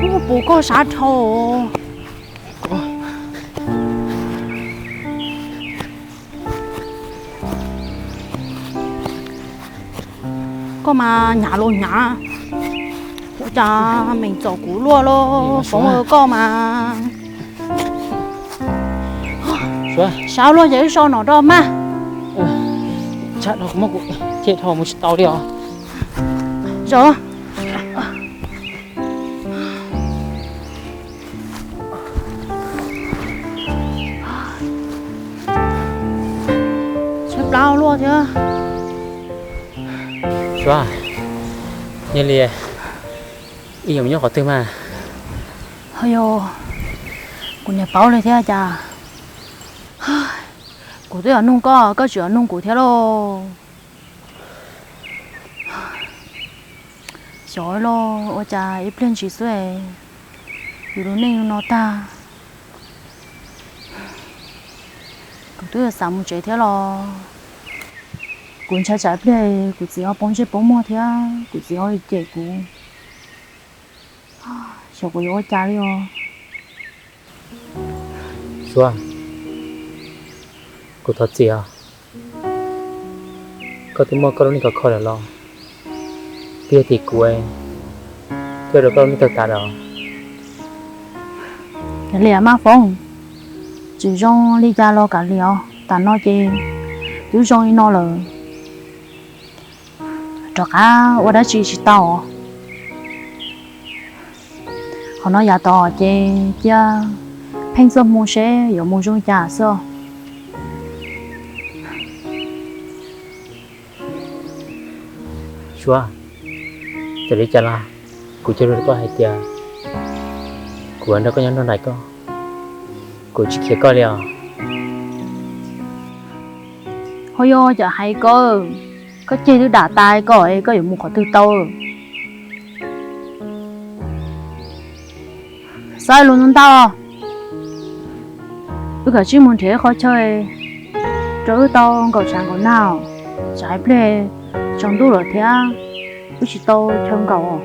Ub, puas koj sab dhau. Koj mas hnyav los hnyav, ua cas meem txom kuv luaj los Foom, koj mas. Sab luaj ces wb so no rau mas. Tshaj dhau, muab kuv cem dhau mus tsis tau li os. Zaum. Tshaib plab luaj thiab. Suav, yog li ib yuav mus nyob qhov twg mas? Ho yog, kuv niam paub li thiab cas. Kuv twb yuav nug koj, koj tseem yuav nug kuv thiab lauj. Xyov lauj, ua cas ib pliag ntsis xwb es yus lub neej no tag. Kuv twb yuav xav mus tsev thiab los. Kuv ntshai tsam ib pliag kuv txiv ho poob ntsej poob muag thiab kuv txiv ho cem kuv. Xyov kuv yuav ua cas li os. Suav, kuv thov txim os. Koj twb muaj koj lub neej khov kho lawm los, twb yog tim kuv thiaj ua rau koj lub neej tawg tas lawm. Kav liam mas Foom, tsis zoo li cas los kav liam os, tam no ces twb zoo li no lawm. Rov qab ua dab tsi tsis tau. Qhov no yav tod ces cia pheej txoj hmoo seb yuav mus zoo cas xwb. Suav, txawm li cas los kuv cia li rau koj hais tias kuv nrog koj nyob nrog nraim koj, kuv tsis khiav koj li os. Ho yog cas hais koj, koj ceg twb dam tas koj es koj yuav mus qhov twg tau. Xav lus ntau ntau, wb kav tsij mus nrhiav ib qho chaw rau wb tau nkaum tshav nkaum nag, tsam ib pliag tsaus ntuj lawm thiab wb tsis tau chaw nkaum.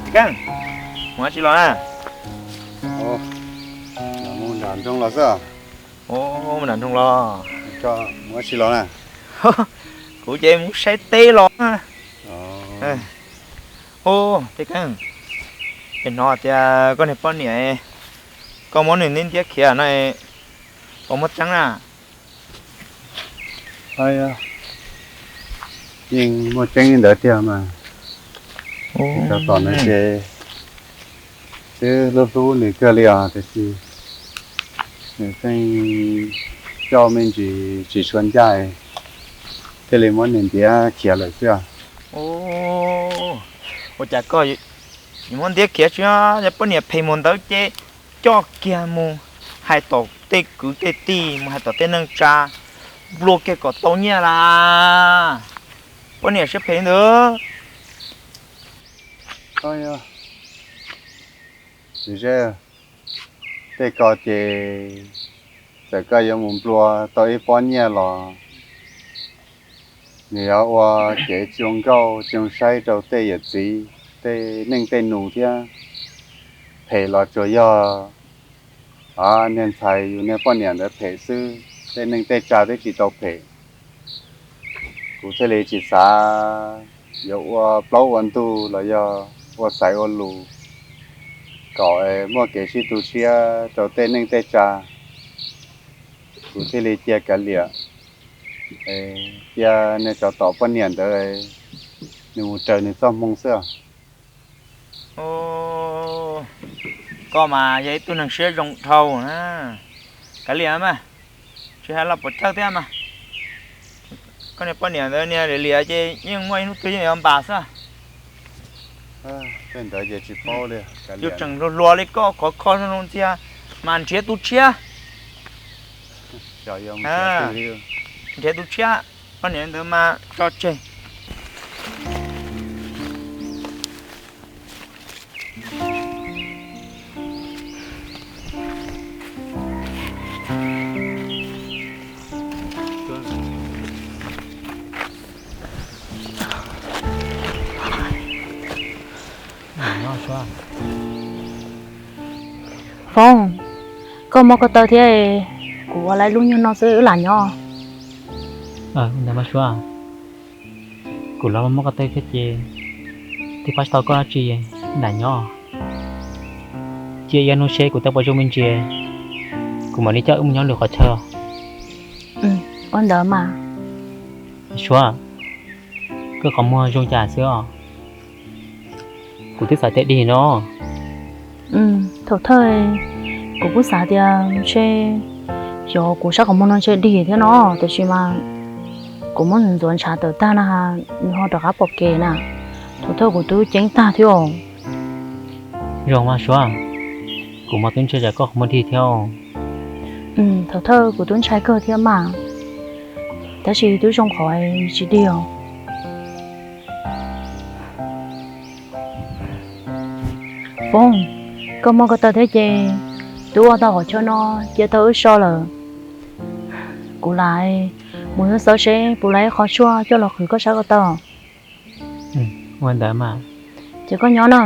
Txiv Keeb, mus dab tsi los na? Mus nram nroog los xwb. Mus nram nroog los? Mus dab tsi los na? Kuv ces mus saib teb los. Ub, Txiv Keeb, es hnov tias koj niag poj niam, koj muab nws ntiab ntiab khiav no, puas muaj tseeb na? Yeej muaj tseeb li ntawd tiag mas. Tsis tau tom nws ces twb hlub hlub nws kawg li os, tiam sis nws pheej coj me ntsis tsis tshua ncaj, thiaj li muab nws ntiab khiav lawm xwb os. Ua cas koj muab ntiab khiav tsis, poj niam phem mus ntawd ces coj kiag mus hais tom tej kwv tej tij, mus hais tom tej neej tsa, nplua kiag kom tau nyiaj las. Poj niam siab phem li ntawd. Tsis ze, tej ko ces txawm koj yuav mus nplua tau ib pob nyiaj los nws yuav ua kev tsis zoo nkauj tsis zoo saib rau tej yawm txiv, tej neej tej nus thiab. Phem los tsuas yog niag ntxhais yus niag poj niam ntawd phem xwb, tej neej tej tsa twb tsis tau phem. Kuv thiaj li tsis xav yuav ua plaub ua ntug los yog ua xaiv ua lus kom muaj kev sib tu siab rau tej neej tej tsa. Kuv thiaj li cia kav liam, cia nws tsov tom poj niam ntawd, nws mus raws nws txoj hmoo xwb. Koj mas yog ib tug neeg siab zoo dhau na. Kav liam mas, tsis hais los puas tsawg thiab mas. Koj niag poj niam ntawd niag liam liam ces yeej muaj ib hnub twg yeej yuav npam xwb. Tej ntawd ces tsis paub li. Yus tseem hluas hluas li koj khov kho zoo zoo ntxiag mas nrhiav tus tshiab. Nrhiav tus tshiab, koj niam ntawd mas tso tseg. Foob, koj mob ko taw thiab, kuv ua lawm lub nyuag no xwb wb lam nyob. Ntawd mas Suav, kuv los mob ko taw thiab ces twb pab tsis tau koj dab tsi, lam nyob. Cia ib hnub seb kuv tau puas zoo me ntsis, kuv mam li coj wb mus nyob lwm qhov chaw. Ua ntawd mas. Suav, koj qhov muag zoo cas xwb os? Kuv twb xav tias dig no. Thaum thawj kuv kuj xav tias ntshe xyov kuv sab qhov muag no ntshe dig thiab no, tiam sis mas kuv muab ntxuav ntshav tawm tag na has nws ho rov qab pom kev na. Thaum thawj kuv twb ceeb tag thiab. Zoo mas Suav, kuv mas twb ntshai tsam koj qhov muag dig thiab. Thaum thawj kuv twb ntshai kawg thiab mas, tab sis twb zoo qhov tsis dig os. Foob, koj mob ko taw thiab ces twb ua tau qhov chaw no cia tau wb so lawm. Kuv lam mus xauj seb puas tau ib qho tshuaj coj los qhwv koj sab ko taw. Ua ntawd mas. Ces koj nyob na.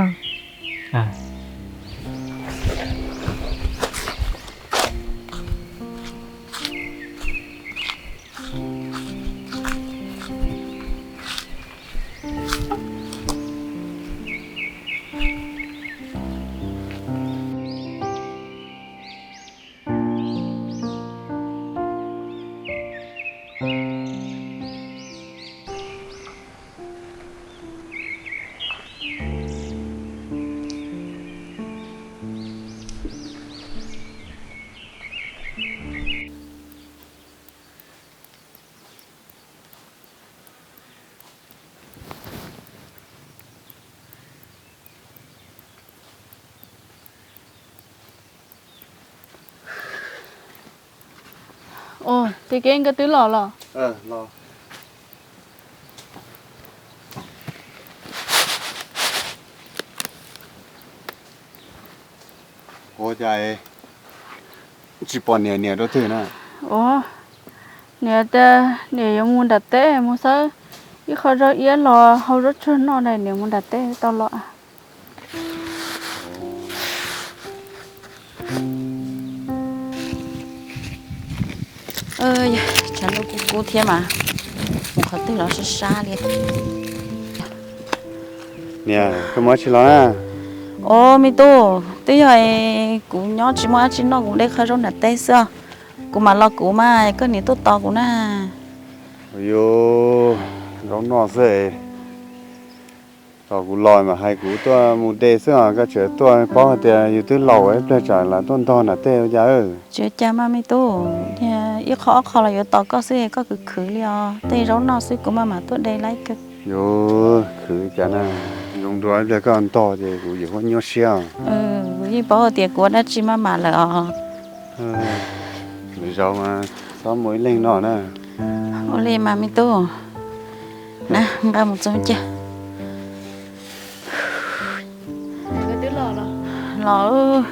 Ua, Tij Keeb, koj twb los los? Ua cas tsis pom niam, niam rau twg na? Ua, niam tias niam yuav mus nram teb mus xawb ib qho zaub iab los hau zaub tsuag noj na, niam mus nram teb tau los. Tshav ntuj kub kub thiab mas mus qhov twg los sab sab li. Niam, koj mus dab tsi los na? Os me tub, twb yog kuv nyob tsis muaj dab tsi noj kuv de qho zaub nram teb xwb os. Kuv mam los kuv mas koj niam tuaj tos kuv na. Yus, zaub noj xwb. Tos kuv los mas hais kuv tuaj mus de xwb os, koj tseem tuaj paub hais tias yus twb laus ib pliag tsam lam tuaj ntog nram teb ua cas. Tsis ua cas mas me tub, ib qho ob qho los yuav tos koj xwb, koj khwv khwv li os, tej zaub noj xwb kuv maj mam tuaj de laib kawg. Yus khwv cas na, zoo dua ib pliag koj ntog ces kuv yuav huab nyuaj siab. Kuv yeej paub hais tias kuv ua dab tsi maj mam lawm os. Lwm zaus mas txhob mus ib leeg no na. Ua li mas me tub, na nqa mus txog cia. Los,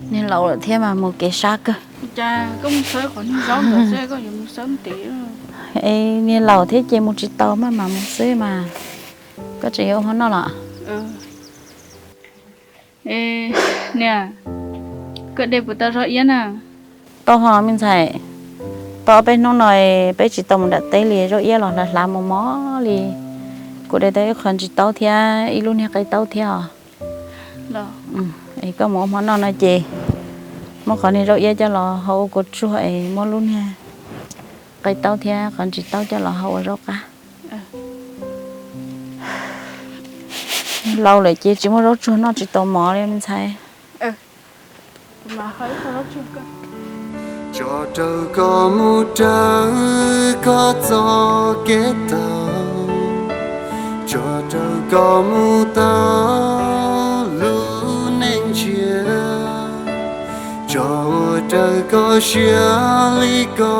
niag laus lawm thiab mas mus kev sab kawg. Es niag laus thiab ces mus tsis tau maj mam mus xwb mas. Koj tseem yuav ua hmo noj los? Niam, koj de puas tau zaub iab na? Tau ho me ntxhais, tau ob peb hnub no peb tsis tau mus nram teb li, zaub iab los hlav hlav mos mos li. Kuv de tau ib qho ntsis taub thiab ib lub niag qe taub thiab os. Es koj mus ua hmo noj no ces muab qhov niag zaub iab coj los hau ua kua tsuag es muab lub niag qe taub thiab qhov ntsis taub coj los hau ua zaub qab. Laus lawm ces tsis muaj zaub tsuag noj tsis tau mov li me ntxhais. Tso rau koj mus raws koj txoj kev tau, tso rau koj mus tau lub neej ntsia, tso ua raws koj siab li ko,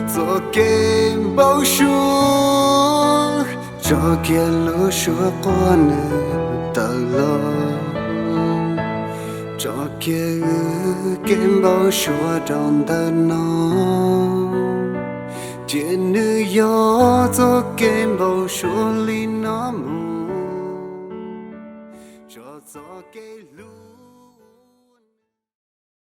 txoj kev npau suav, tso kiag lub suab quaj nws tawm los, tso kiag wb kev npau suav rau ntawm no, cia nws yog txoj kev npau suav li no mus, tso txoj kev hlub